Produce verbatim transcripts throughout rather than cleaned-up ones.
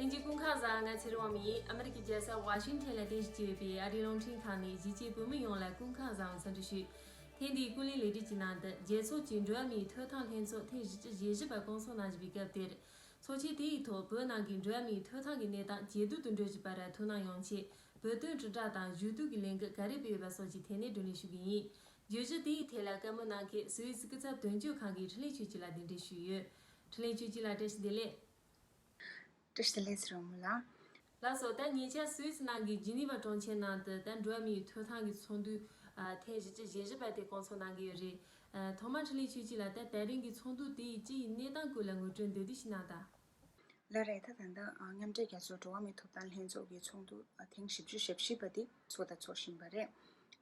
ལྷན་རྒྱས་སྐུ་ཁམས་བཟང་། ང་ཚེ་རིང་དབང་མོ་ཡིན། ཨ་མི་རི་ཀའི་རྒྱལ་ས་ཝ་ཤིང་ཊོན་ལ་རྟེན་གཞི་བྱས་ཡོད་པའི་ཨ་རིའི་རླུང་འཕྲིན་ཁང་ནས་གཞིས་བྱེས་བོད་མི་ཡོངས་ལ་སྐུ་ཁམས་བཟང་འཚམས་འདྲི་ཞུ། ཐེངས་འདིའི་ཀུན་གླེང་ལས་རིམ་གྱི་ནང་དུ་རྒྱལ་ཚོགས་ཀྱི་འགྲོ་བ་མིའི་ཐོབ་ཐང་ལྷན་ཚོགས་ཐེངས་བཞི་བཅུ་ཞེ་བཞི་པ་བསྐོང་ཚོགས་གནང་བཞིན་པའི་སྐབས་དེར། ཚོགས་ཆེན་དེའི་ཐོག་བོད་ནང་གི་འགྲོ་བ་མིའི་ཐོབ་ཐང་གི་གནས་སྟངས་ཇེ་སྡུག་ཏུ་འགྲོ་བཞིན་པར་ཐུགས་སྣང་ཡོང་ཆེད། བོད་དོན་དྲིལ་བསྒྲགས་དང་ཞུ་གཏུག་གི་ལས་འགུལ་ག་རེ་སྤེལ་ཡོད་པ་སོགས་ཀྱི་ཐད་ནས་བགྲོ་གླེང་ཞུ་གི་ཡིན། བརྗོད་གཞི་དེའི་ཐད་ལ་བཀའ་མོལ་གནང་མཁན་སུད་སི་སྐུ་ཚབ་དོན་གཅོད་ཁང་གི་འཕྲིན་ལས་ཆོས་སྐྱིད་ལགས་གདན་འདྲེན་ཞུས་ཡོད། འཕྲིན་ལས་ཆོས་སྐྱིད་ལགས་བཀྲ་ཤིས་བདེ་ལེགས། བཀྲ་ཤིས་བདེ་ལེགས་ཟེར་བ་མོ་ལགས། ལགས་སོ། ད་ཉེ་ཆར་སུད་སི་ནང་གི་ཇི་ནི་ཝ་གྲོང་ཁྱེར་ནང་དུ་ད་འགྲོ་བ་མིའི་ཐོབ་ཐང་གི་ཚོགས་འདུ་ཨ་ཐེངས་བཞི་བཅུ་ཞེ་བཞི་པ་དེ་བསྐོང་ཚོགས་གནང་གི་ཡོད་རེད། ཨ་ཐོག་མར་འཕྲིན་ལས་ཆོས་སྐྱིད་ལགས། ད་དེ་རིང་གི་ཚོགས་འདུ་དེ་ཡི་སྤྱི་ཡི་གནས་སྟངས་སྐོར་ལ་ངོ་སྤྲོད་མདོར་བསྡུས་ཤིག་གནང་དང་། ལགས་རེད། ད་ད་ལྟ་ཨ་མཉམ་འབྲེལ་རྒྱལ་ཚོགས་འགྲོ་བ་མིའི་ཐོབ་ཐང་ལྷན་ཚོགས་ཀྱི་ཚོགས་འདུ་ཨ་ཐེངས་བཞི་བཅུ་ཞེ་བཞི་པ་དེ་ཚོགས་དང་ཚོགས་བཞིན་པ་རེད།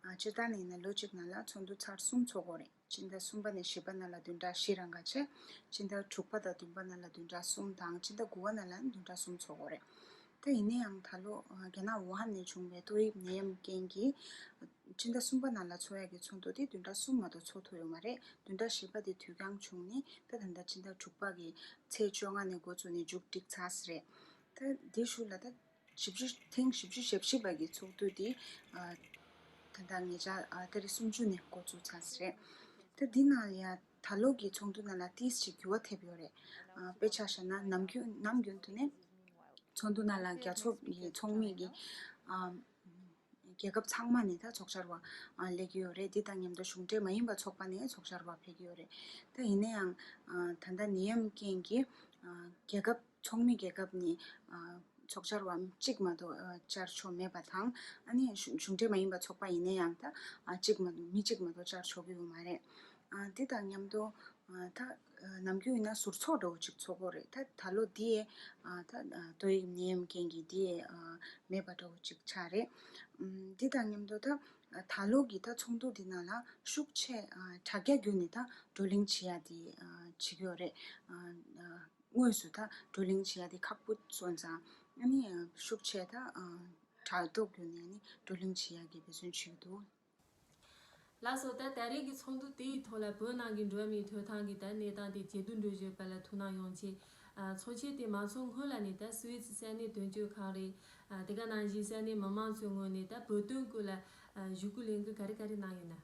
ཨ་སྤྱིར་བཏང་ནས་ཡིན་ན་ལོ་གཅིག་ནང་ལ་ཚོགས་འདུ་ཚར་གསུམ་ཚོགས་ཀྱི་ཡོད་རེད། སྤྱི་ཟླ་གསུམ་པ་ནས་བཞི་པ་ནང་ལ་བདུན་ཕྲག་བཞི་རང་ག་བྱས། སྤྱི་ཟླ་དྲུག་པ་དང་བདུན་པ་ནང་ལ་བདུན་ཕྲག་གསུམ་དང་། སྤྱི་ཟླ་དགུ་པ་ནང་ལ་བདུན་ཕྲག་གསུམ་ཚོགས་ཀྱི་ཡོད་རེད། ད་ཡིན་ན་ཡང་ད་ལོ་ཨ་རྒྱ་ནག་ཝུ་ཧན་ནས་བྱུང་བའི་ཏོག་དབྱིབས་ནད་ཡམས་རྐྱེན་གྱིས་སྤྱི་ཟླ་གསུམ་པ་ནང་ལ་ཚོགས་ཡག་གི་ཚོགས་འདུ་དེ་བདུན་ཕྲག་གསུམ་མ་གཏོགས་ཚོགས་ཐུབ་ཡོད་མ་རེད། བདུན་ཕྲག་བཞི་པ་དེ་དུས་འགྱངས་བྱུང་ནས་ད་ད་ལྟ་སྤྱི་ཟླ་དྲུག་པ་གི་ཚེས་བཅོ་ལྔ་ནས་འགོ་བཙུགས་ནས་མཇུག་སྒྲིལ་ཚར་ཟིན་རེད། ད་དེ་གཞུག་ལ་ད་བཞི་བཅུ་ཐེངས་བཞི་བཅུ་ཞེ་བཞི་པ་གི་ཚོགས་འདུ་དེ་ཨ་ད་ལྟ་ཉེ་ཆར་ཨ་ཏ་རིག་སུམ་ཅུ་ནས་འགོ་བཙུགས་ཚར་ཟིན་རེད། ད་འདི་ནང་ལ་ཡ་ད་ལོ་གི་ཚོགས་འདུ་ནང་ལ་ཏིས་ཅིག་འགྱུར་བ་ཐེབས་ཡོད་རེད། ཨ་དཔེ་ཆ་བཞག་ན་ནམ་རྒྱུན་ནམ་རྒྱུན་དུ་ནས་ཚོགས་འདུ་ནང་ལ་རྒྱལ་ཚོགས་ཀྱི་ཚོགས་མི་གི་ཨ་རྒྱལ་ཁབ་ཚང་མ་ནས་ད་ཚོགས་བཅར་བ་ཨ་སླེབས་ཀྱི་ཡོད་རེད། འདི་དང་མཉམ་དུ་གཞུང་འབྲེལ་མ་ཡིན་པ་ཚོགས་པ་ནས་ཚོགས་བཅར་བ་ཕེབས་ཀྱི་ཡོད་རེད། ད་ཡིན་ན་ཡང་ཨ་ད་ལྟ་ནད་ཡམས་རྐྱེན་གྱིས་ཨ་རྒྱལ་ཁབ་ཚོགས་མི་རྒྱལ་ཁབ་ནས་ཨ་ཚོགས་བཅར་བ་གཅིག་མ་གཏོགས་ཨ་བཅར་ཆོག་མེད་པ་དང་། ཨ་ནི་གཞུང་གཞུང་འབྲེལ་མ་ཡིན་པ་ཚོགས་པ་ཡིན་ན་ཡང་ད་ཨ་གཅིག་མ་གཏོགས་མི་གཅིག་མ་གཏོགས་བཅར་ཆོག་གི་ཡོད་མ་རེད། ཨ་འདི་དང་མཉམ་དུ་ཨ་ད་ཨ་ནམ་རྒྱུན་ཡིན་ན་ཟུར་ཚོགས་འདྲ་བོ་ཅིག་ཚོགས་ཀྱི་ཡོད་རེད། ད་ད་ལོ་འདི་ཡས་ཨ་ད་ཨ་ཏོག་དབྱིབས་ནད་ཡམས་རྐྱེན་གྱིས་འདི་ཡས་ཨ་མེད་པ་འདྲ་བོ་ཅིག་ཆགས་རེད། ཨམ་འདི་དང་མཉམ་དུ་ད་ཨ་ད་ལོ་གི་ད་ཚོགས་འདུ་འདི་ནང་ལ་ཤུགས་ཆེ་ཨ་དྲ་རྒྱ་བརྒྱུད་ནས་ད་བགྲོ་གླེང་བྱེད་ཡ་འདི་ཨ་བྱེད་ཀྱི་ཡོད་རེད། ཨ་ཨ་དངོས་སུ་ད་བགྲོ་གླེང་བྱེད་ཡ་དེ་ཁག་པོ་སོང་ཙང་། ཨ་ནི་ཤུགས་ཆེ་ད་ཨ་དྲ་ཐོག་བརྒྱུད་ནས་ཨ་ནི་བགྲོ་གླེང་བྱེད་ཡ་གི་འབད་བརྩོན་བྱེད་ཀྱི་འདུག། ལགས་སོ། ད་ད་རེས་ཀྱི་ཚོགས་འདུ་དེའི་ཐོག་ལ་བོད་ནང་གི་འགྲོ་བ་མིའི་ཐོབ་ཐང་གི་ད་གནས་སྟངས་དེ་ཇེ་སྡུག་འགྲོ་བཞིན་པ་ལ་ཐུགས་སྣང་ཡོང་ཆེད། ཨ་ཚོགས་ཆེན་དེ་མ་ཚོགས་སྔོན་ལ་ནས་ད་སུད་སི་ས་གནས་དོན་གཅོད་ཁང་རེད། ཨ་དེ་ག་ནང་བཞིན་ས་གནས་མི་མང་ཚོའི་ངོས་ནས་ད་བོད་དོན་སྐོར་ལ་ཨ་ཞུ་སྐུལ་ལས་འགུལ་ག་རེ་ག་རེ་གནང་ཡོད་ན།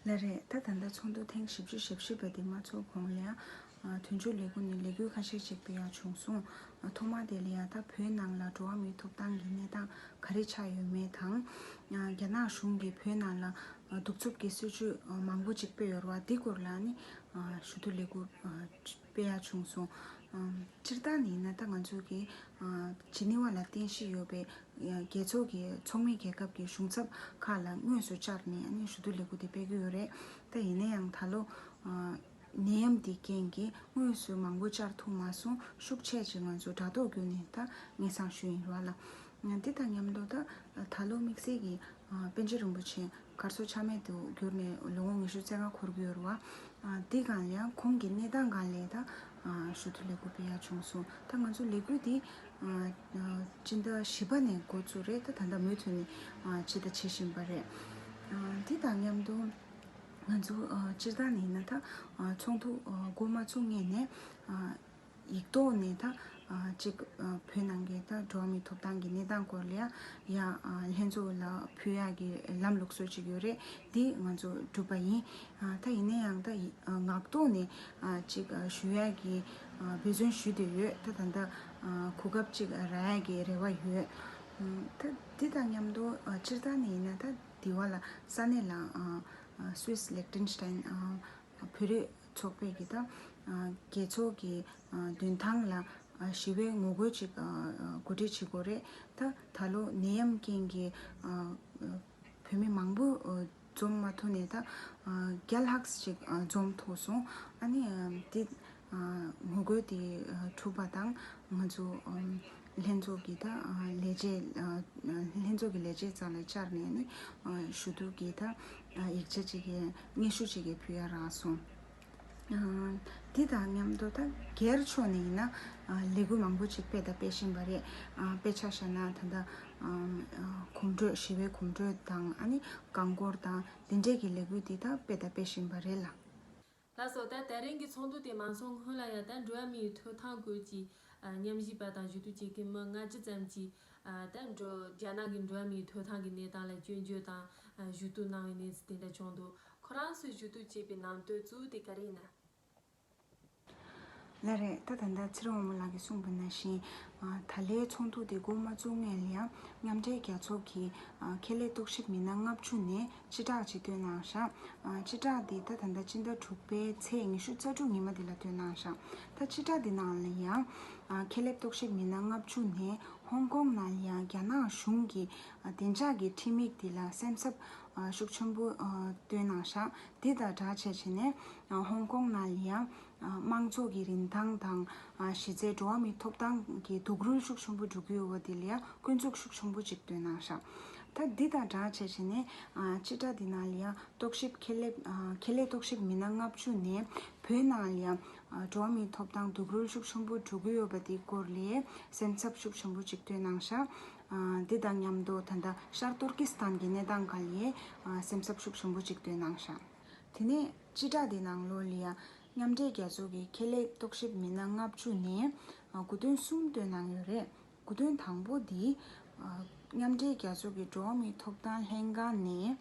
ལགས་རེད། ད་ད་ལྟ་ཚོགས་འདུ་ཐེངས་བཞི་བཅུ་ཞེ་བཞི་པ་དེ་མ་ཚོགས་གོང་ལ་ཡང་། ཨ་དོན་གཅོད་ལས་ཁུངས་ནས་ལས་འགུལ་ཁ་ཤས་ཤིག་སྤེལ་ཡག་བྱུང་སོང་། ཨ་ཐོག་མ་དེ་ལ་ཡང་ད་བོད་ནང་ལ་འགྲོ་བ་མིའི་ཐོབ་ཐང་གི་གནས་སྟངས་ག་རེ་ཆགས་ཡོད་མེད་དང་། ཨ་རྒྱ་ནག་གཞུང་གིས་བོད་ནང་ལ་ཨ་གདུག་རྩུབ་ཀྱི་སྲིད་བྱུས་ཨ་མང་པོ་ཅིག་སྤེལ་ཡོད་རེད་བ། འདི་སྐོར་ལ་ནི་ཨ་ཞུ་གཏུག་ལས་འགུལ་ཨ་སྤེལ་ཡག་བྱུང་སོང་། ཨ་སྤྱིར་བཏང་ནི་ཡིན་ན་ད་ང་ཚོ་གི་ཨ་ཇི་ནི་ཝ་ལ་རྟེན་གཞི་ཡོད་པའི་རྒྱལ་ཚོགས་ཀྱི་ཚོགས་མི་རྒྱལ་ཁབ་ཀྱི་གཞུང་ཚབ་ཁག་ལ་དངོས་སུ་བཅར་ནས་ཨ་ནི་ཞུ་གཏུག་ལས་འགུལ་དེ་སྤེལ་གྱི་ཡོད་རེད། ད་ཡིན་ན་ཡང་ད་ལོ་ཨ་ནད་ཡམས་འདི་རྐྱེན་གྱིས་དངོས་སུ་མང་པོ་བཅར་ཐུབ་མ་སོང་། ཤུགས་ཆེ་ཅིག་ང་ཚོ་དྲ་ཐོག་བརྒྱུད་ནས་ད་སྙན་སེང་ཞུས་ཡིན་ར་ལ། འདི་དང་མཉམ་དུ་ད་ད་ལོ་དམིགས་བསལ་གྱི་ཨ་པཎ་ཆེན་རིན་པོ་ཆེ་གར་སོང་ཆ་མེད་དུ་གྱུར་ནས་ལོ་ངོ་ཉི་ཤུ་རྩ་ལྔ་འཁོར་གྱི་ཡོད་རེད་བ། ཨ་འདི་སྒང་ལ་ཡང་ཁོང་གི་གནས་སྟངས་སྒང་ལ་ད་ཨ་ཞུ་གཏུག་ལས་འགུལ་སྤེལ་ཡག་བྱུང་སོང་། ད་ང་ཚོ་ལས་འགུལ་འདི་ཨ་ཨ་སྤྱི་ཟླ་བཞི་པ་ནས་འགོ་བཙུགས་རེད། ད་ད་ལྟ་མུ་མཐུད་ནས་ཨ་བྱས་དང་བྱེད་བཞིན་པ་རེད། ཨ་འདི་དང་མཉམ་དུ་ང་ཚོ་ཨ་སྤྱིར་བཏང་ནས་ཡིན་ན་ད་ཨ་ཚོགས་འདུ་ཨ་འགོ་མ་ཚུགས་སྔོན་ནས་ཨ་ཡིག་ཐོག་ནས་ད་ཨ་གཅིག་ཨ་བོད་ནང་གི་ད་འགྲོ་བ་མིའི་ཐོབ་ཐང་གི་གནས་སྟངས་སྐོར་ལ་ཡ་ཡ་ཨ་ལྷན་ཚོགས་ལ་ཕུལ་ཡག་གི་ལམ་ལུགས་སྲོལ་ཅིག་ཡོད་རེད། འདི་ང་ཚོ་བསྒྲུབས་པ་ཡིན། ཨ་ད་ཡིན་ན་ཡང་ད་ཡི་ཨ་ངག་ཐོག་ནས་ཨ་གཅིག་ཨ་ཞུ་ཡག་གི་ཨ་འབད་བརྩོན་ཞུས་བསྡད་ཡོད། ད་ད་ལྟ་ཨ་གོ་སྐབས་ཅིག་ཨ་རག་ཡག་གི་རེ་བ་ཡོད། ཨ་ད་འདི་དང་མཉམ་དུ་ཨ་སྤྱིར་བཏང་ནས་ཡིན་ན་ད་འདི་བ་ལ་ས་གནས་ལ་ཨ་ཨ་སུད་སི་ལིག་ཏེན་སི་ཏན་ཨ་བོད་རིགས་ཚོགས་པས་ཀྱི་ད་ཨ་རྒྱལ་ཚོགས་ཀྱི་ཨ་མདུན་ཐང་ལ་ཨ་ཞི་བའི་ངོ་རྒོལ་ཅིག་ཨ་ཨ་གོ་སྒྲིག་བྱེད་དགོས་རེད། ད་ད་ལོ་ནད་ཡམས་རྐྱེན་གྱིས་ཨ་ཨ་བོད་མི་མང་པོ་ཨ་འཛོམས་མ་ཐུབ་ནས་ད་ཨ་བརྒྱ་ལྷག་ཅིག་ཨ་འཛོམས་ཐུབ་སོང་། ཨ་ནི་ཨ་འདི་ཨ་ངོ་རྒོལ་དེ་ཨ་གྲུབ་པ་དང་ང་ཚོ་ཨ་ལྷན་ཚོགས་ཀྱི་ད་ཨ་ལས་བྱེད་ཨ་ལྷན་ཚོགས་ཀྱི་ལས་བྱེད་རྩ་ལ་བཅར་ནས་ནི་ཨ་ཞུ་གཏུག་གི་ད་ཨ་ཡིག་ཆ་ཅིག་གི་སྙན་ཞུ་ཅིག་གི་ཕུལ་ཡ་རག་སོང་། ཨ་འདི་དང་མཉམ་དུ་ད་སྒེར་ཕྱོགས་ནས་ཡིན་ན་ཨ་ལས་འགུལ་མང་པོ་ཅིག་སྤེལ་དང་སྤེལ་བཞིན་པ་རེད། ཨ་དཔེ་ཆ་བཞག་ན་ད་ལྟ་ཨ་གོམ་བགྲོད་ཞི་བའི་གོམ་བགྲོད་དང་ཨ་ནི་རྐང་འཁོར་དང་འདི་འདྲས་ཀྱི་ལས་འགུལ་འདི་ད་སྤེལ་དང་སྤེལ་བཞིན་པ་རེད་ལ། ལགས་སོ། ད་དེ་རིང་གི་ཚོགས་འདུ་དེ་མ་ཚོགས་སྔོན་ལ་ཡང་ད་འགྲོ་བ་མིའི་ཐོབ་ཐང་སྐོར་གྱི་ མཉམ་ཞུགས་པ་དང་ཞུ་གཏུག་བྱེད་མཁན་མི་ལྔ་བཅུ་ཙམ་གྱིས་ད་འགྲོ་རྒྱ་ནག་གི་འགྲོ་བ་མིའི་ཐོབ་ཐང་གི་གནས་སྟངས་ལ་སྐྱོན་བརྗོད་དང་ཞུ་གཏུག་གནང་བའི་གནས་ཚུལ་དེ་འདྲ་བྱུང་འདུག་ཁོ་རང་ཚོས་ཞུ་གཏུག་བྱས་པའི་ནང་དོན་གཙོ་བོ་དེ་ག་རེ་ཡིན་ན། ལགས་རེད། ད་ད་ལྟ་ཚེ་རིང་དབང་མོ་ལགས་ཀྱིས་གསུངས་པ་ནང་བཞིན། ཨ། ད་ལའི་ཚོགས་འདུ་དེ་འགོ་མ་བཙུགས་སྔོན་ལ་ཡང་མཉམ་འབྲེལ་རྒྱལ་ཚོགས་ཀྱི་ཨ། ཁེ་ལས་རྟོག་ཞིབ་མི་སྣ་ལྔ་བཅུ་ནས་སྤྱི་བསྒྲགས་ཅིག་བཏོན་གནང་བཞག་ཨ། སྤྱི་བསྒྲགས་འདི་ད་ད་ལྟ་སྤྱི་ཟླ་དྲུག་པའི་ཚེས་ཉི་ཤུ་རྩ་དྲུག་ཉི་མ་འདི་ལ་བཏོན་གནང་བཞག་ད་སྤྱི་བསྒྲགས་འདི་ནང་ལ་ཡང་ཨ། ཁེ་ལས་རྟོག་ཞིབ་མི་སྣ་ལྔ་བཅུ་ནས་ཧོང་ཀོང་ནང་ལ་ཡང་རྒྱ་ནག་གཞུང་གི་ཨ། བདེ་འཇགས་ཀྱི་ཁྲིམས་ཡིག་འདི་ལ་སེམས་འཚབ་ཨ། ཤུགས་ཆེན་པོ་ཨ། བཏོན་གནང་བཞག་འདི་དང་སྦྲགས་བྱས་བྱས་ནས་ཨ། ཧོང་ཀོང་ནང་ལ་ཡང་ཨ། དམངས་གཙོ་གི་རིན་ཐང་དང་ཨ། གཞི་རྩའི་འགྲོ་བ་མིའི་ཐོབ་ཐང་གི་སྡུག་རུལ་ཤུགས་ཆེན་པོ་འགྲོ་གི་ཡོད་པ་དེ་ལ་ཡང་སྐྱོན་འཛུགས་ཤུགས་ཆེན་པོ་ཅིག་བཏོན་གནང་བཞག་ད་འདི་དང་སྦྲགས་བྱས་བྱས་ནས་ཨ། སྤྱི་བསྒྲགས་འདི་ནང་ལ་ཡང་རྟོག་ཞིབ་ཁེ་ལས་ཨ། ཁེ་ལས་རྟོག་ཞིབ་མི་སྣ་ལྔ་བཅུ་ནས་བོད་ནང་ལ་ཡང་ཨ། འགྲོ་བ་མིའི་ཐོབ་ཐང་སྡུག་རུལ་ཤུགས་ཆེན་པོ་འགྲོ་གི་ཡོད་པ་དེའི་སྐོར་ལ་སེམས་འཚབ་ཤུགས་ཆེན་པོ་ཅིག་བཏོན་གནང་བཞག་ཨ། འདི་དང་མཉམ་དུ་ད་ལྟ་ཤར་ཏུར་ཀི་སི་ཐན་གྱི་གནས་སྟངས་སྒང་ལ་ཨ། སེམས་འཚབ་ཤུགས་ཆེན་པོ་ཅིག་བཏོན་གནང་བཞག་དེ་ནས་སྤྱི་བསྒྲགས་འདི་ནང་ལོགས་ལ་ཡང་མཉམ་འབྲེལ་རྒྱལ་ཚོགས་ཀྱི་ཁེ་ལས་རྟོག་ཞིབ་མི་སྣ་ལྔ་བཅུ་ནས་ཨ། དགུ་དོན་གསུམ་བཏོན་གནང་ཡོད་རེད། དགུ་དོན་དང་པོ་འདི་ཨ། མཉམ་འབྲེལ་རྒྱལ་ཚོགས་ཀྱི་འགྲོ་བ་མིའི་ཐོབ་ཐང་ལྷན་ཁང་ནས་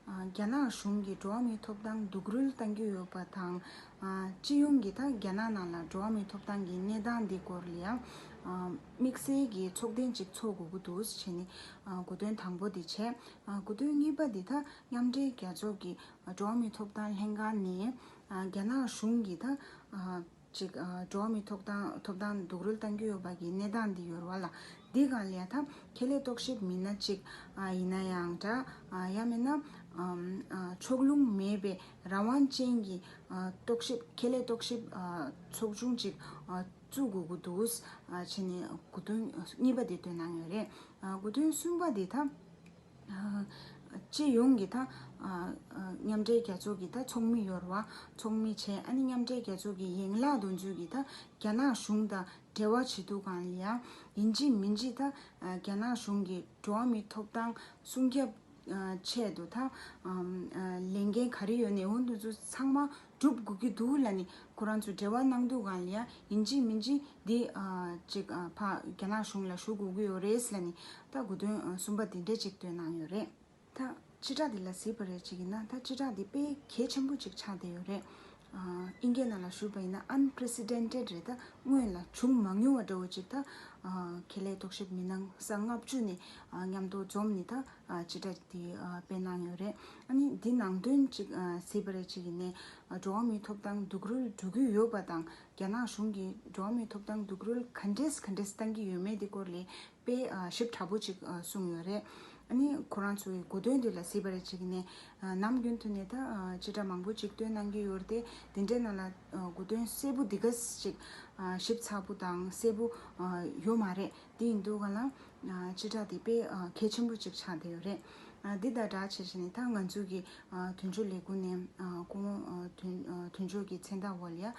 ཨ། རྒྱ་ནག་གཞུང་གིས་འགྲོ་བ་མིའི་ཐོབ་ཐང་སྡུག་རུལ་བཏང་གི་ཡོད་པ་དང་ཨ། སྤྱི་ཡོངས་ཀྱི་ད་རྒྱ་ནག་ནང་ལ་འགྲོ་བ་མིའི་ཐོབ་ཐང་གི་གནས་སྟངས་འདི་སྐོར་ལ་ཡང་ཨ། དམིགས་བསལ་གྱི་ཚོགས་ཐེངས་ཅིག་ཚོགས་དགོས་ཀྱི་འདུག་ཟེར་བྱས་ནས་ཨ། དགུ་དོན་དང་པོ་འདི་བྱས། ཨ། དགུ་དོན་གཉིས་པ་འདི་ད་མཉམ་འབྲེལ་རྒྱལ་ཚོགས་ཀྱི་འགྲོ་བ་མིའི་ཐོབ་ཐང་ལྷན་ཁང་ནས་ཨ། རྒྱ་ནག་གཞུང་གིས་ད་ཨ། ཅིག་ཨ། འགྲོ་བ་མིའི་ཐོབ་ཐང་ཐོབ་ཐང་སྡུག་རུལ་བཏང་གི་ཡོད་པ་གི་གནས་སྟངས་འདི་ཡོད་རེད་བ་ལ། འདི་སྒང་ལ་ཡ་ད་ཁེ་ལས་རྟོག་ཞིབ་མི་སྣ་ཅིག་ཨ། ཡིན་ན་ཡང་འདྲ། ཨ། ཡང་མིན་ན་ཨམ། ཨ། ཕྱོགས་ལྷུང་མེད་པའི་རང་དབང་ཅན་གྱི་ཨ། རྟོག་ཞིབ་ཁེ་ལས་རྟོག་ཞིབ་ཨ། ཚོགས་ཆུང་ཅིག་ཨ། བཙུགས་དགོས་ཀྱི་འདུག་ཨ། བྱས་ནས་དགུ་དོན་གཉིས་པ་འདི་བཏོན་གནང་ཡོད་རེད། ཨ། དགུ་དོན་གསུམ་པ་འདི་ད། ཨ། སྤྱི་ཡོངས་ཀྱི་ད། ཨ། ཨ། མཉམ་འབྲེལ་རྒྱལ་ཚོགས་ཀྱི་ད་ཚོགས་མི་ཡོད་རེད་བ། ཚོགས་མི་བྱས། ཨ་ནི་མཉམ་འབྲེལ་རྒྱལ་ཚོགས་ཀྱི་ཡན་ལག་དེ་ཚོས་ཀྱིས་ད་རྒྱ་ནག་གཞུང་དང་འབྲེལ་བ་བྱེད་དུས་སྒང་ལ་ཡང་ཡིན་གཅིག་མིན་གཅིག་ད། ཨ། རྒྱ་ནག་གཞུང་གིས་འགྲོ་བ་མིའི་ཐོབ་ཐང་སྲུང་སྐྱོབ་ཨ། ཆེད་དུ་ད། ཨམ། ཨ། ལས་འགན་ག་རེ་ཡོད་ནའི་འོ་འདི་ཚོ་ཚང་མ་སྒྲུབ་དགོས་ཀྱི་འདུག་ལབ་ནས་ཁོ་རང་ཚོ་འབྲེལ་བ་གནང་དུས་སྒང་ལ་ཡང་ཡིན་གཅིག་མིན་གཅིག་འདི། ཨ། ཅིག་ཨ། ཕ། རྒྱ་ནག་གཞུང་ལ་ཞུ་དགོས་ཀྱི་ཡོད་རེད་ལབ་ནས་ད་དགུ་དོན་ཨ། གསུམ་པ་འདི་འདྲས་ཅིག་བཏོན་གནང་ཡོད་རེད། ད་སྤྱི་བསྒྲགས་འདི་ལ་གཟིགས་པ་རེད་ཅིག་ཡིན་ན། ད་སྤྱི་བསྒྲགས་འདི་དཔེ་གལ་ཆེན་པོ་ཅིག་ཆགས་བསྡད་ཡོད་རེད། ཨ། དབྱིན་སྐད་ནང་ལ་ཞུས་པ་ཡིན་ན་unprecedented རེད། ད་སྔོན་ལ་བྱུང་མ་མྱོང་བ་འདྲ་བོ་ཅིག་ད། ཨ། ཁེ་ལས་རྟོག་ཞིབ་མི་སྣ་ས་ལྔ་བཅུ་ནས་ཨ། མཉམ་དུ་འཛོམས་ནས་ད། ཨ། སྤྱི་བསྒྲགས་འདི་ཨ། སྤེལ་གནང་ཡོད་རེད། ཨ་ནི་འདི་ནང་དོན་ཅིག་ཨ། གཟིགས་པ་རེད་ཅིག་ཡིན་ནའི་ཨ། འགྲོ་བ་མིའི་ཐོབ་ཐང་སྡུག་རུལ་འགྲོ་གི་ཡོད་པ་དང་རྒྱ་ནག་གཞུང་གིས་འགྲོ་བ་མིའི་ཐོབ་ཐང་སྡུག་རུལ་ག་འདྲས་ག་འདྲས་བཏང་གི་ཡོད་མེད་འདི་སྐོར་ལ་དཔེ་ཨ། ཞིབ་ཕྲ་པོ་ཅིག་ཨ། གསུངས་ཡོད་རེད། ཨ་ནི་ཁོ་རང་ཚོའི་དགུ་དོན་འདི་ལ་གཟིགས་པ་རེད་ཅིག་ཡིན་ནའི་ཨ། ནམ་རྒྱུན་དུ་ནས་ད་ཨ། སྤྱི་བསྒྲགས་མང་པོ་ཅིག་བཏོན་གནང་གི་ཡོད་རེད་དེ། འདི་འདྲའི་ནང་ལ་ཨ། དགུ་དོན་གསལ་པོ་འདི་ག་ཅིག་ཨ། ཞིབ་ཚགས་པོ་དང་གསལ་པོ་ཨ། ཡོད་མ་རེད། དེ་ཡིན་དུས་ག་ལ་ཨ། སྤྱི་བསྒྲགས་དེ་དཔེ་ཨ། གལ་ཆེན་པོ་ཅིག་ཆགས་བསྡད་ཡོད་རེད། ཨ། འདི་དང་སྦྲགས་བྱས་བྱས་ནས་ད་ང་ཚོ་གི་ཨ། དོན་གཅོད་ལས་ཁུངས་ནས་ཨ། སྐུ་ངོ་ཨ། དོན་ཨ། དོན་གཅོད་ཀྱི་མཚན་རྟགས་འོག་ལ་ཡ་ཨ།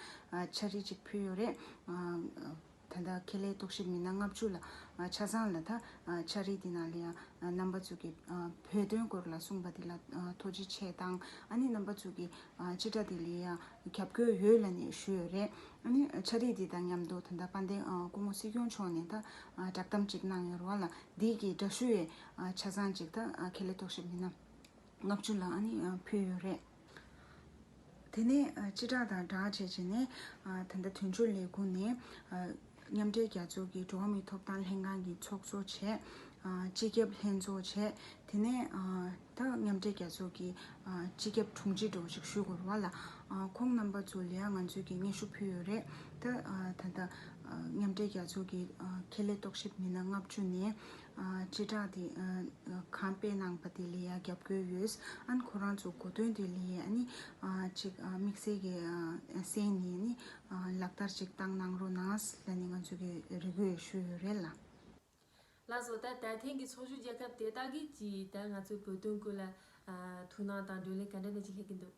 ཕྱག་བྲིས་ཅིག་ཕུལ་ཡོད་རེད། ཨ། ད་ལྟ་ཁེ་ལས་རྟོག་ཞིབ་མི་སྣ་ལྔ་བཅུ་ལ་ཨ། ཆ་ཚང་ལ་ད་ཨ། ཕྱག་བྲིས་དེ་ནང་ལ་ཡ་ཨ། རྣམ་པ་ཚོ་གི་ཨ། བོད་དོན་སྐོར་ལ་གསུངས་པ་དེ་ལ་ཨ། ཐུགས་རྗེ་ཆེ་དང་། ཨ་ནི་རྣམ་པ་ཚོ་གི་ཨ། སྤྱི་བསྒྲགས་དེ་ལ་ཡང་རྒྱབ་སྐྱོར་ཡོད་ལབ་ནས་ཞུས་ཡོད་རེད། ཨ་ནི་ཕྱག་བྲིས་དེ་དང་མཉམ་དུ་ད་ལྟ་དཔལ་ལྡན་ཨ། སྐུ་ངོ་སྲིད་སྐྱོང་མཆོག་ནས་ད་ཨ། བསྒྲགས་གཏམ་ཅིག་གནང་ཡོད་རེད་བ་ལ། འདི་གི་འདྲ་བཤུས་ཡས་ཨ། ཆ་ཚང་ཅིག་ད་ཨ། ཁེ་ལས་རྟོག་ཞིབ་མི་སྣ་ལྔ་བཅུ་ལ་ཨ་ནི་ཨ། ཕུལ་ཡོད་རེད། དེ་ནས་ཨ། སྤྱི་བསྒྲགས་དང་སྦྲགས་བྱས་བྱས་ནས་ཨ། ད་ལྟ་དོན་གཅོད་ལས་ཁུངས་ནས་ཨ། མཉམ་འབྲེལ་རྒྱལ་ཚོགས་ཀྱི་འགྲོ་བ་མིའི་ཐོབ་ཐང་ལྷན་ཁང་གི་ཚོགས་གཙོ་བྱས། ཨ། སྤྱི་ཁྱབ་ལྷན་ཚོགས་བྱས། དེ་ནས་ཨ། ད་མཉམ་འབྲེལ་རྒྱལ་ཚོགས་ཀྱི་ཨ། སྤྱི་ཁྱབ་དྲུང་ཆེ་འདྲ་བོ་ཞིག་ཞུ་དགོས་རེད་བ་ལ། ཨ། ཁོང་རྣམ་པ་ཚོ་ལ་ཡང་ང་ཚོས་ཀྱི་སྙན་ཞུ་ཕུལ་ཡོད་རེད། ད་ཨ། ད་ལྟ་ཨ། མཉམ་འབྲེལ་རྒྱལ་ཚོགས་ཀྱི་ཨ། ཁེ་ལས་རྟོག་ཞིབ་མི་སྣ་ལྔ་བཅུ་ནས་ཨ། སྤྱི་བསྒྲགས་དེ་ཨ། གང་སྤེལ་གནང་པ་དེ་ལ་ཡང་རྒྱབ་སྐྱོར་ཡོད། ཨ་ནི་ཁོ་རང་ཚོ་གོ་དོན་དེ་ལ་ཡང་ཨ་ནི་ཨ། ཅིག་ཨ། དམིགས་བསལ་གྱི་ཨ། གསན་ནས་ནི་ཨ། ལག་བསྟར་ཅིག་བཏང་གནང་རོགས་གནང་ལབ་ནས་ང་ཚོ་གི་རེ་སྐུལ་ཞུས་ཡོད་རེད་ལ། ལགས་སོ། ད་ད་ཐེངས་ཀྱི་ཚོགས་ཞུགས་རྒྱལ་ཁབ་དེ་དག་གིས་ཀྱིས་ད་ང་ཚོའི་བོད་དོན་སྐོར་ལ་ཨ། ཐུགས་སྣང་དང་བགྲོ་གླེང་ག་འདྲ་འདྲ་ཅིག་སླེབས་ཀྱི་འདུག་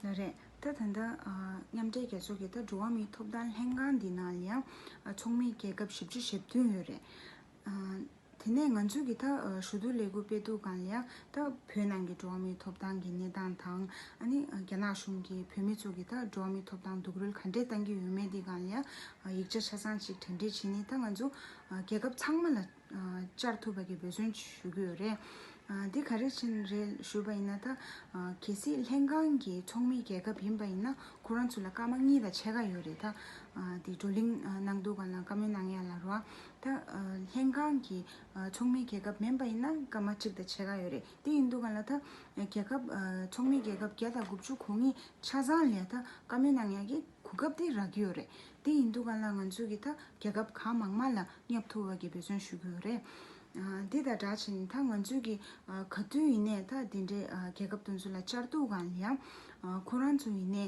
ལགས་རེད། ད་ད་ལྟ་ཨ། མཉམ་འབྲེལ་རྒྱལ་ཚོགས་ཀྱི་ད་འགྲོ་བ་མིའི་ཐོབ་ཐང་ལྷན་ཁང་འདི་ནང་ལ་ཡང་ཨ། ཚོགས་མི་རྒྱལ་ཁབ་བཞི་བཅུ་ཞེ་བདུན་ཡོད་རེད། ཨ། དེ་ནས་ང་ཚོས་ཀྱི་ད་ཞུ་གཏུག་ལས་འགུལ་སྤེལ་དུས་སྒང་ལ་ཡ་ད་བོད་ནང་གི་འགྲོ་བ་མིའི་ཐོབ་ཐང་གི་གནས་སྟངས་དང་ཨ་ནི་རྒྱ་ནག་གཞུང་གིས་བོད་མི་ཚོ་གི་ད་འགྲོ་བ་མིའི་ཐོབ་ཐང་སྡུག་རུལ་ག་འདྲས་གཏང་གི་ཡོད་མེད་དེ་སྒང་ལ་ཡ་ཡིག་ཆ་ཆ་ཚང་ཅིག་དྲན་སྤྲད་བྱས་ནས་ད་ང་ཚོ་རྒྱལ་ཁབ་ཚང་མ་ལ་བཅར་ཐུབ་པ་གི་འབད་བརྩོན་ཞུ་གི་ཡོད་རེད། འདི་ག་རེ་བྱས་ནས་རེད་ཞུས་པ་ཡིན་ན་ད་གལ་སྲིད་ལྷན་ཁང་གི་ཚོགས་མི་རྒྱལ་ཁབ་ཡིན་པ་ཡིན་ན་ཁོ་རང་ཚོ་ལ་སྐར་མ་གཉིས་དང་ཕྱེད་ཀ་ཡོད་རེད། ད་འདི་བགྲོ་གླེང་གནང་དུས་སྒང་ལ་བཀའ་མོལ་གནང་ཡ་ལ་རོ། ད་ལྷན་ཁང་གི་ཚོགས་མི་རྒྱལ་ཁབ་མིན་པ་ཡིན་ན་སྐར་མ་གཅིག་དང་ཕྱེད་ཀ་ཡོད་རེད། དེ་ཡིན་དུས་སྒང་ལ་ད་རྒྱལ་ཁབ་ཚོགས་མི་རྒྱལ་ཁབ་བརྒྱ་དང་དགུ་བཅུ་གོ་གཉིས་ཆ་ཚང་ལ་ད་བཀའ་མོལ་གནང་ཡ་གི་གོ་སྐབས་དེ་རག་གི་ཡོད་རེད། དེ་ཡིན་དུས་སྒང་ལ་ང་ཚོས་ཀྱི་ད་རྒྱལ་ཁབ་གང་མང་མང་ལ་བསྙབ་ཐུབ་པ་གི་འབད་བརྩོན་ཞུ་གི་ཡོད་རེད། འདི་དང་སྦྲགས་བྱས་ནས་ད་ང་ཚོས་ཀྱི་ག་དུས་ཡིན་ནའི་ད་འདི་འདྲའི་རྒྱལ་ཁབ་དེ་ཚོ་ལ་བཅར་དུས་སྒང་ལ་ཡང་ཁོ་རང་ཚོ་ཡིན་ནའི་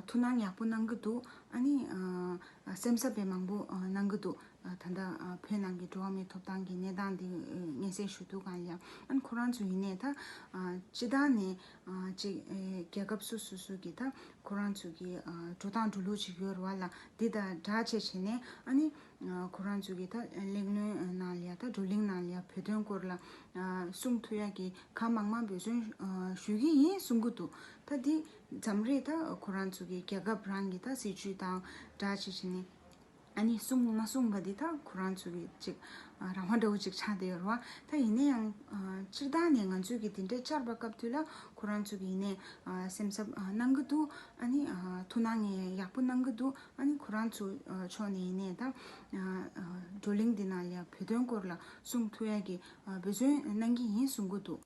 ཐུགས་སྣང་ཡག་པོ་གནང་གི་འདུག་ཨ་ནི་སེམས་འཚབ་པའི་མང་པོ་གནང་གི་འདུག་ད་ལྟ་བོད་ནང་གི་འགྲོ་བ་མིའི་ཐོབ་ཐང་གི་གནས་སྟངས་འདི་སྙན་སེང་ཞུ་དུས་སྒང་ལ་ཡང་ཨ་ནི་ཁོ་རང་ཚོ་ཡིན་ནའི་ད་སྤྱི་བཏང་ནས་ཅིག་རྒྱལ་ཁབ་སོ་སོ་སོ་གི་ད་ཁོ་རང་ཚོ་གི་འགྲོ་སྟངས་འགྲོ་ལུགས་ཅིག་ཡོད་རེད་བ་ལ། འདི་དང་སྦྲགས་བྱས་བྱས་ནས་ཨ་ནི་ཁོ་རང་ཚོ་གི་ད་གླེང་སློང་ནང་ལ་ཡ་ད་བགྲོ་གླེང་ནང་ལ་ཡ་བོད་དོན་སྐོར་ལ་གསུང་ཐུབ་ཡ་གི་གང་མང་མང་འབད་བརྩོན་ཞུ་གི་ཡིན་གསུང་གི་འདུག་ད་འདི་མཚམས་རེ་ད་ཁོ་རང་ཚོ་གི་རྒྱལ་ཁབ་རང་གི་ད་སྲིད་ཇུས་དང་སྦྲགས་བྱས་བྱས་ནས། ཨ་ནི་གསུང་མ་གསུང་བ་འདི་ད་ཁོ་རང་ཚོ་གི་ཅིག་རང་དབང་འདྲ་བོ་ཅིག་ཆགས་བསྡད་ཡོད་རེད་བ། ད་ཡིན་ན་ཡང་སྤྱིར་བཏང་ནས་ང་ཚོས་ཀྱི་འདི་འདྲའི་བཅར་བ་སྐབས་དུས་ལ་ཁོ་རང་ཚོ་གི་ཡིན་ནའི་སེམས་འཚབ་གནང་གི་འདུག་ཨ་ནི་ཐུགས་སྣང་ཡག་པོ་གནང་གི་འདུག་ཨ་ནི་ཁོ་རང་ཚོ་ཕྱོགས་ནས་ཡིན་ནའི་ད་བགྲོ་གླེང་འདི་ནང་ལ་བོད་དོན་སྐོར་ལ་གསུང་ཐུབ་ཡ་གི་འབད་བརྩོན་གནང་གི་ཡིན་གསུང་གི་འདུག་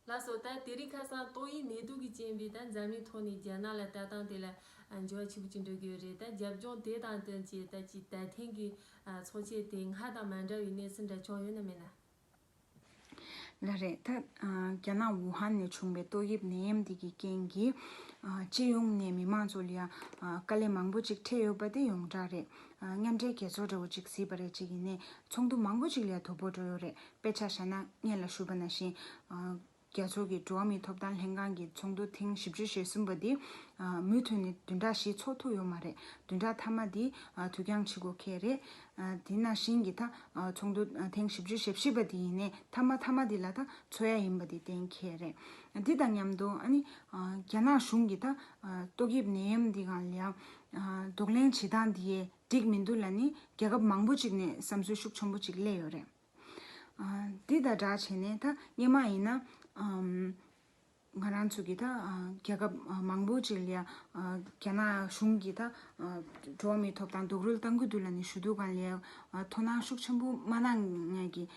ལགས་སོ། ད་དེ་རིང་ཁ་སང་ཏོག་དབྱིབས་ནད་དུག་གི་རྐྱེན་པས་ད་འཛམ་གླིང་ཐོག་ནས་རྒྱ་ནག་ལ་ལྟ་སྟངས་དེ་ལ་འགྱུར་བ་ཆེན་པོ་ཅིག་འགྲོ་གི་ཡོད་རེད། ད་རྒྱབ་ལྗོངས་དེ་དང་བསྟུན་བྱས་ད་ཅིག་ད་ཐེངས་ཀྱི་ཚོགས་ཆེན་དེ་སྔར་དང་མ་འདྲ་བའི་གནས་ཚུལ་འདྲ་བྱུང་ཡོད་ན་མེད་ན། ལགས་རེད། ད་རྒྱ་ནག་ཝུ་ཧན་ནས་བྱུང་བའི་ཏོག་དབྱིབས་ནད་ཡམས་འདི་གི་རྐྱེན་གྱིས་སྤྱི་ཡོངས་ནས་མི་མང་ཚོ་ལ་ཡང་དཀའ་ལས་མང་པོ་ཅིག་འཕྲད་ཡོད་པ་དེ་ཡོངས་གྲགས་རེད། མཉམ་འབྲེལ་རྒྱལ་ཚོགས་འདྲ་བོ་ཅིག་གཟིགས་པ་རེད། ཅིག་ཡིན་ནའི་ཚོགས་འདུ་མང་པོ་ཅིག་ལ་ཡང་དོ་ཕོག་འགྲོ་ཡོད་རེད། དཔེ་ཆ་བཞག་ན་སྔོན་ལ་ཞུས་པ་ནང་བཞིན། རྒྱལ་ཚོགས་ཀྱི་འགྲོ་བ་མིའི་ཐོབ་ཐང་ལྷན་ཁང་གི་ཚོགས་འདུ་ཐེངས་བཞི་བཅུ་ཞེ་གསུམ་པ་འདི་མུ་མཐུད་ནས་བདུན་ཕྲག་བཞི་འཚོགས་ཐུབ་ཡོད་མ་རེད། བདུན་ཕྲག་མཐའ་མ་འདི་དུས་འགྱངས་བྱེད་དགོས་ཁེལ་རེད། དེ་ནང་བཞིན་གྱི་ད་ཚོགས་འདུ་ཐེངས་བཞི་བཅུ་ཞེ་བཞི་པ་འདི་ཡིན་ནའི་མཐའ་མ་མཐའ་མ་འདི་ལ་ད་འཚོགས་ཡ་ཡིན་པ་འདི་གཏན་འཁེལ་རེད། འདི་དང་མཉམ་དུ་ཨ་ནི་རྒྱ་ནག་གཞུང་གིས་ད་ཏོག་དབྱིབས་ནད་ཡམས་འདི་སྒང་ལ་ཡང་གདོང་ལེན་བྱེད་སྟངས་འདི་ཡས་འགྲིག་མི་འདུག་ལབ་ནི་རྒྱལ་ཁབ་མང་པོ་ཅིག་ནས་བསམ་ཚུལ་ཤུགས་ཆེན་པོ་ཅིག་སླེབས་ཡོད་རེད། འདི་དང་སྦྲགས་བྱས་ནས་ད་སྔོན་མ་ཡིན་ན་ང་རང་ཚོ་གི་ད་རྒྱལ་ཁབ་མང་པོ་ཅིག་ལ་ཡ་རྒྱ་ནག་གཞུང་གིས་ད་འགྲོ་བ་མིའི་ཐོབ་ཐང་སྡུག་རུལ་གཏང་གི་འདུག་ལབ་ནས་ཞུ་དུས་སྒང་ལ་ཡ་དོ་སྣང་ཤུགས་ཆེན་པོ་མ་གནང་ཡ་གི་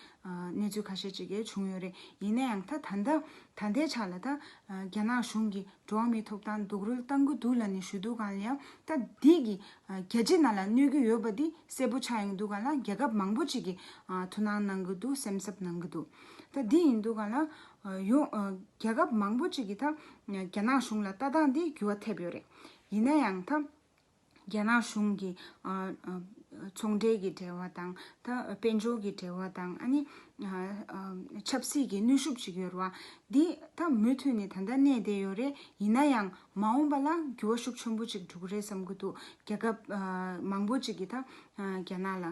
གནས་ཚུལ་ཁ་ཤས་ཅིག་གས་བྱུང་ཡོད་རེད། ཡིན་ན་ཡང་ད་ད་ལྟ་ད་ལྟའི་ཆ་ལ་ད་རྒྱ་ནག་གཞུང་གིས་འགྲོ་བ་མིའི་ཐོབ་ཐང་སྡུག་རུལ་གཏང་གི་འདུག་ལབ་ནས་ཞུ་དུས་སྒང་ལ་ཡང་ད་འདི་གི་རྒྱལ་སྤྱི་ནང་ལ་གནོད་ཀྱི་ཡོད་པ་འདི་གསལ་པོ་ཆགས་ཡོང་དུས་སྒང་ལ་རྒྱལ་ཁབ་མང་པོ་ཅིག་གིས་ཐུགས་སྣང་གནང་གི་འདུག་སེམས་འཚབ་གནང་གི་འདུག་ད་འདི་ཡིན་དུས་སྒང་ལ་ཡོང་རྒྱལ་ཁབ་མང་པོ་ཅིག་གིས་ད་རྒྱ་ནག་གཞུང་ལ་ལྟ་སྟངས་འདི་འགྱུར་བ་ཐེབས་ཡོད་རེད། ཡིན་ན་ཡང་ད་རྒྱ་ནག་གཞུང་གི་ཚོང་འབྲེལ་གྱི་འབྲེལ་བ་དང་ད་དཔལ་འབྱོར་གྱི་འབྲེལ་བ་དང་ཨ་ནི་ཆབ་སྲིད་ཀྱི་གནོན་ཤུགས་ཅིག་ཡོད་རེད་བ། འདི་ད་མུ་མཐུད་ནས་ད་ལྟ་གནས་བསྡད་ཡོད་རེད། ཡིན་ན་ཡང་མ་འོངས་པ་ལ་འགྱུར་བ་ཤུགས་ཆེན་པོ་ཅིག་འགྲོ་གི་རེད་བསམ་གྱི་འདུག་རྒྱལ་ཁབ་མང་པོ་ཅིག་གིས་ད་རྒྱ་ནག་ལ་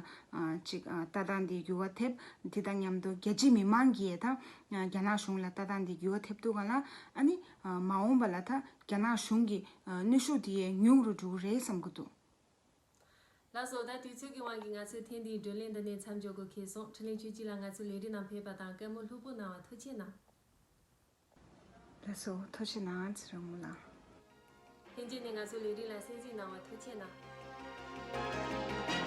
ཅིག་ལྟ་སྟངས་འདི་འགྱུར་བ་ཐེབས། འདི་དང་མཉམ་དུ་རྒྱལ་སྤྱི་མི་མང་གིས་ད་རྒྱ་ནག་གཞུང་ལ་ལྟ་སྟངས་འདི་འགྱུར་བ་ཐེབས་དུས་སྒང་ལ་ཨ་ནི་མ་འོངས་པ་ལ་ད་རྒྱ་ནག་གཞུང་གི་གནོན་ཤུགས་དེ་ཉུང་རུ་འགྲོ་གི་རེད་བསམ་གྱི་འདུག་ལགས་སོ། ད་དུས་ཚོད་ཀྱི་དབང་གིས་ང་ཚོས་ཐེངས་འདིའི་བགྲོ་གླེང་འདི་ནས་མཚམས་འཇོག་དགོས་ཁེལ་སོང་། འཕྲིན་ལས་ཆོས་སྐྱིད་ལགས་ང་ཚོའི་ལས་རིམ་ནང་ཕེབས་པ་དང་སྐད་མོ་ལྷུག་པོ་གནང་བ་ཐུགས་རྗེ་གནང་། ལགས་སོ། ཐུགས་རྗེ་གནང་ཚེ་རིང་མོ་ལགས། ལྷན་རྒྱས་ནས་ང་ཚོའི་ལས་རིམ་ལ་གསན་གཟིགས་གནང་བ་ཐུགས་རྗེ་གནང་།